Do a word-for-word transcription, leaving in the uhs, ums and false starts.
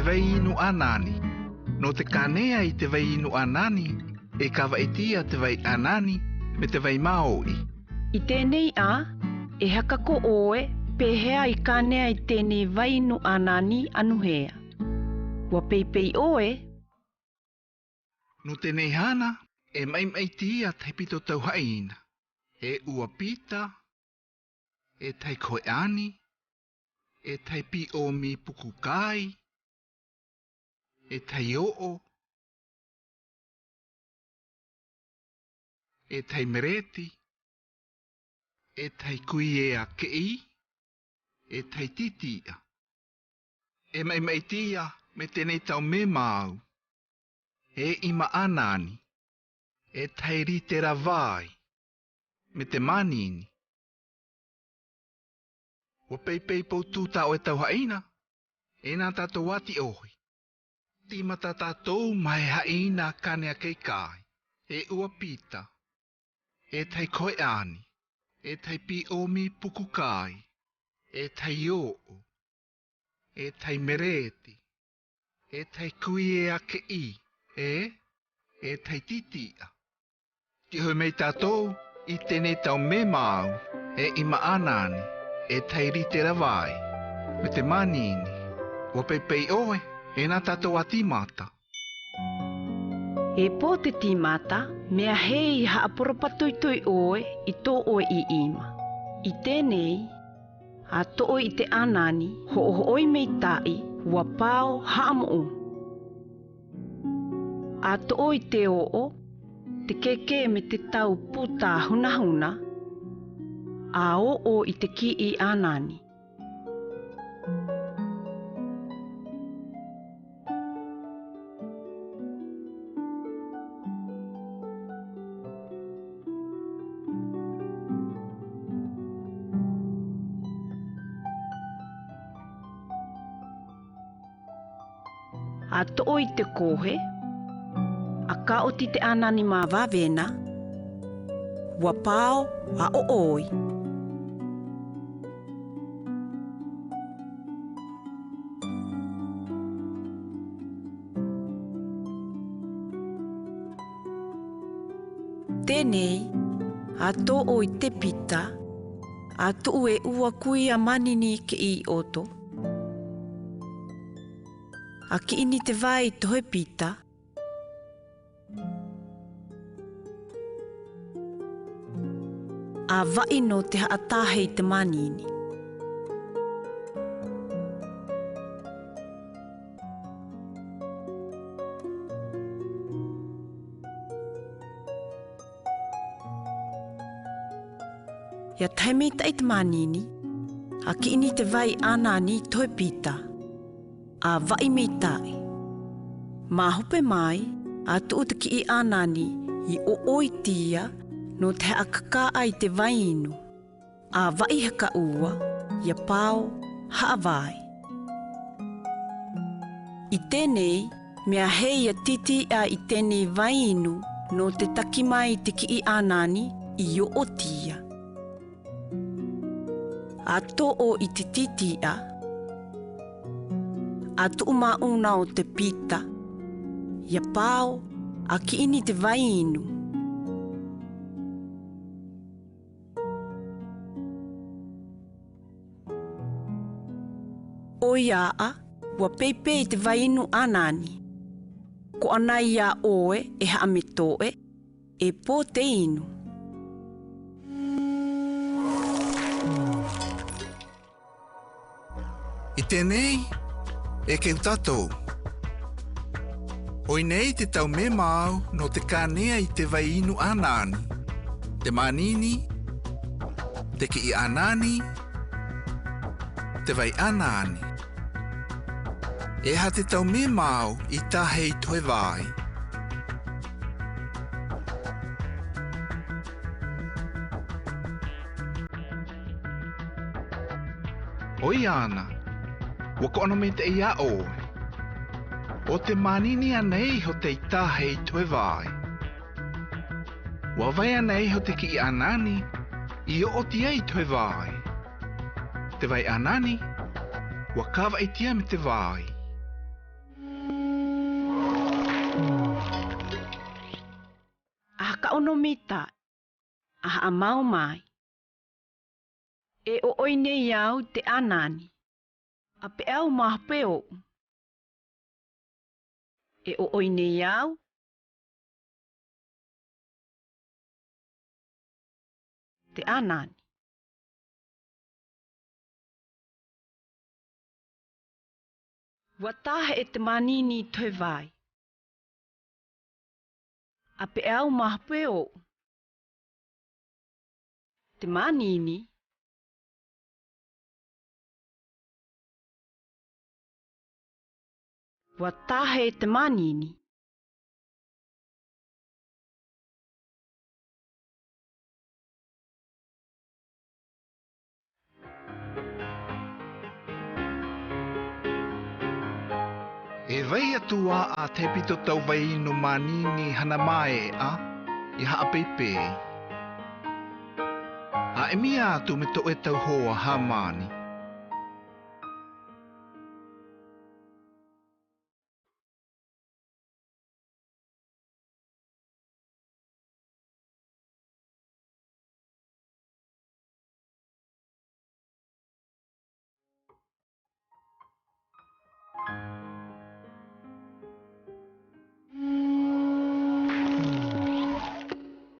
vai inu ānani. Nō te kānea i te vai inu ānani, e kavaʻi tia te vai ānani me te vai māoʻi. I tenei ā, e haka ko ʻoe pe hea i kānea i tenei vai inu ānani anu hea. Ua peipei ʻoe. Nō tenei haʻana, e maʻimaʻi tia tahi pito tau haʻina. E ua pita, e tahi kohe ani, e tahi piʻomi puku kai, e tahi oʻo, e tahi mereti, e tahi kuie akeʻi, e tahi titiʻa. E maʻimaʻi tia me tenei tau mema au. E ima ānani, e tahi litera vai me te manini. Ua peipei poutū taʻu e tau haʻina, e na tatou ati ʻohi. Timata tatou mai haʻina kānea kei kai. E ua pita, e tahi kohe ani, e tahi piʻomi puku kai, e tahi oʻo, e tahi mereti, e tahi kuie akeʻi, e, e tahi titiʻa. Tihoe mai tatou i tenei tau mema au, e ima ānani, e tahi litera vai me te manini. Ua peipei ʻoe, e na tatou ati mata. E po te timata, mea hei haʻa poropatoitoi ʻoe i tō ʻoe ʻiʻima. I tenei, a toʻo i te ānani, hoʻohoʻoi mai taʻi, ua pao haʻa moʻu. A toʻo i te oʻo, te keke me te tau puta hunahuna, a oʻo i te kiʻi ānani. A toʻo i te kohe, a kaoti te ānani mavave na, ua pao a oʻoi. Tenei, a toʻo i te pita, a tuʻu e ua kuia manini keʻi ʻoto. A kiʻi ni te vai tohe pita. A vaʻi nō te haʻa tahe i te manini. Ia tahe mai taʻi te manini, a kiʻi ni te vai ānani tohe pita. A vaʻi mai taʻi. Mahupe mai, a tuʻu te kiʻi ānani i oʻoi tia nō te haʻa kakaʻa i te vai inu. A vaʻi haka ua, ia pao haʻa vai. I tenei, mea hei ia titiʻa i tenei vai inu nō te taki mai te kiʻi ānani i oʻo tia. A toʻo i te titiʻa, a tuʻu maʻu na o te pita, ia pao a kiʻi ni te vai inu. ʻOi aʻa, ua peipei te vai inu ānani. Ko anaia ʻoe e haʻa metoʻe, e po te inu. I tenei, e keu tatou. ʻOi nei te tau mema au nō te kānea i te vai inu ānani. Te manini, te kiʻi ānani, te vai ānani. E ha te tau mema au i tahe i toe vai. ʻOi ana, ua kono mai te ia ʻoe. ʻO te manini anaia hote i tahe i toe vai. Ua vai anaia hote kiʻi ānani i oʻo tia i toe vai. Te vai ānani, ua kavaʻi tia me te vai. ono mita, a ha'a mau mai. E o'oi nei au te anani. A pe au mahope o'u. E o'oi nei au te anani. Wa tahe te manini tohewai. A pe au mahope o'u te manini. Wa tahe te manini. E vai atu a te hepito tau vai inu manini hana mae a, i ha'a peipei. A emi atu me to'o e tau hoa ha mani.